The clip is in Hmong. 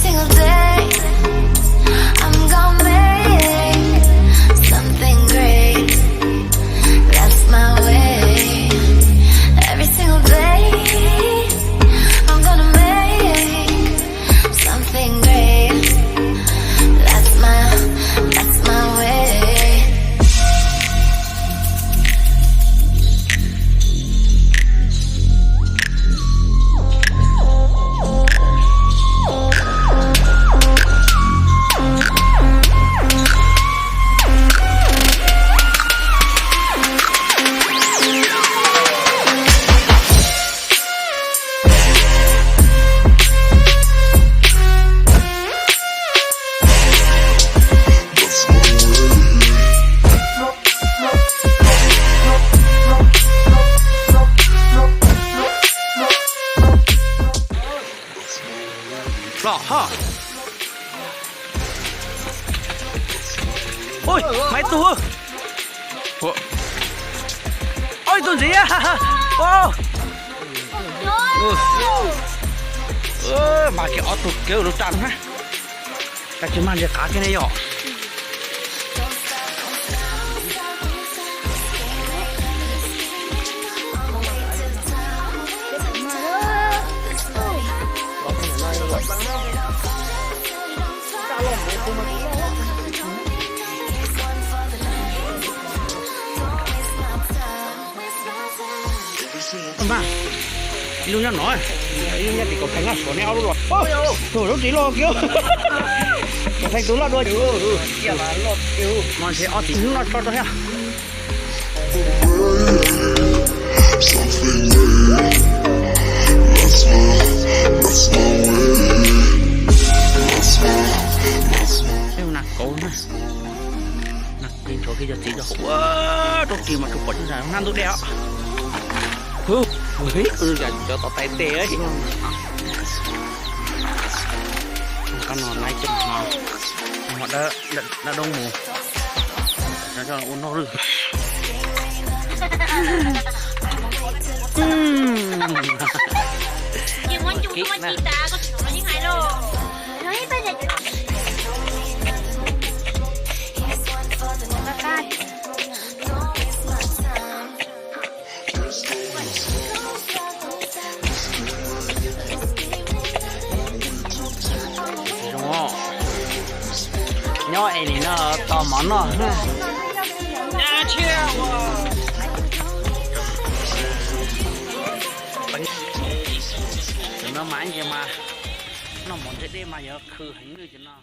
Single day, I'm gonna make something great. That's my way. Every single day, I'm gonna make something great. That's my, that's my way. Los ho. Ui, mas ib tug. Ib tug ntxiv. Mas kev ob tug kev lub raj na. Koj tsis mag ntsis qav kiag ne yom. Mas ib lub nyob no, ib lub nyob tim kaum theej no, suav nej ob lub los. Tus lub ris loj kiag. Kaum theej tus loj dua. Mas ntshe ob tug hnub no tso rau thiab. Nas kauv na. Nas kauv ntsuav kiag cov txiv rau hauv. Rau ris mas tsuas pom hnab ntub dej os. Cov tod tais tes. Qab no nai cov no, dab doob mus, ua noj lwj. Zoo, nyob es nim no tos mov noj. Cov no mas ntses mas noj mov ntseb dej mas yuav khw heev li cov no.